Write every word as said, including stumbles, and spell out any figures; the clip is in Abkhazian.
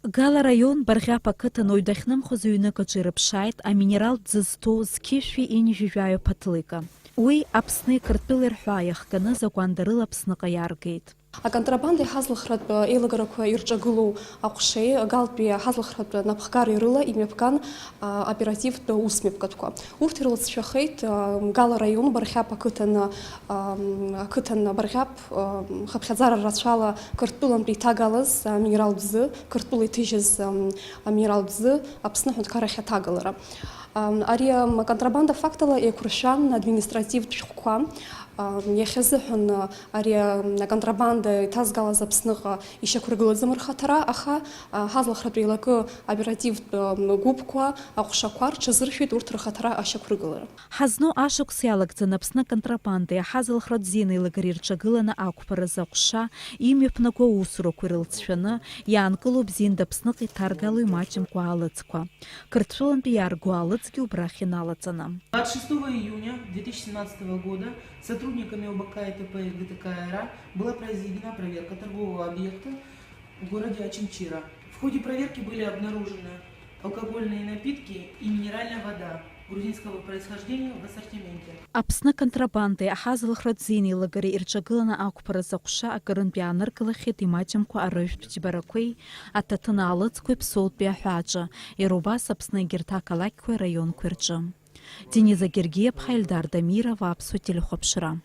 Гала раион Барӷьаԥ ақыҭан уаҩ дахьнымхоз ҩнык аҿы ирыԥшааит аминералтә ӡы зҭоу зқьышәи ҩынҩажәи жәаҩа ԥаҭлика. Уи Аԥсни Қырҭтәылеи рҳәаа иахганы закәандарыла Аԥсныҟа иааргеит. Аконтрабанда иҳазлахратә еилагарақәа ирҿагылоу аҟәшеи Галтәи аҳазлахратә напхгареи рыла имҩаԥган, а, оперативтә усмҩаԥгатәқәа. Урҭ ирылҵшәахеит, а, Гала раион Барӷьаԥ ақыҭан, а, ақыҭан Барӷьаԥ, а, хыԥхьаӡара рацәала Қырҭтәылантәи иҭагалаз аминералтә ӡы, Қырҭтәыла иҭыжьыз, а, аминералтә ӡы Аԥсны аҳәынҭқаррахь аҭагалара. А, ари, а, аконтрабанда фактала еиқәыршәан административтә шәҟәқәа. А, иахьазыҳәан, а, ари, а, аконтрабанда иҭазгалаз Аԥсныҟа ишьақәыргылаӡам рхаҭара, аха, а, ҳазлахратә еилакы оперативтә, а, гәыԥқәа аҟәшақәа рҽазыршәеит урҭ рхаҭара ашьақәыргылара. Ҳазну ашықәс иалагӡаны Аԥсны аконтрабандеи аҳазлахратә зинеилагареи ирҿагыланы ақәԥаразы аҟәша имҩаԥнаго аусурақәа ирылҵшәаны иаанкылоуп Зинда Аԥсныҟа иҭаргалои маҷымкәа алыҵқәа. Қырҭтәылантәи иаарго алыҵгьы убрахь иналаҵаны. Двадцать шестого июня две тысячи семнадцатого года сотрудниками ОБК ИТП и ГТК РА была произведена проверка торгового объекта в городе Очамчира. В ходе проверки были обнаружены алкогольные напитки и минеральная вода грузинского происхождения в ассортименте. Аԥсны аконтрабандеи аҳазлахратә зинеилагареи ирҿагыланы ақәԥаразы аҟәша акырынтә иааныркылахьеит имаҷымкәа арыжәтә џьбарақәеи аҭаҭын аалыҵқәеи Ԥсоутәи аҳәааҿы, иара убас Аԥсны егьырҭ ақалақьқәеи араионқәеи рҿы. Дениза Гергиаԥҳа, Ельдар Дамиров, Аԥсуа телехәаԥшра.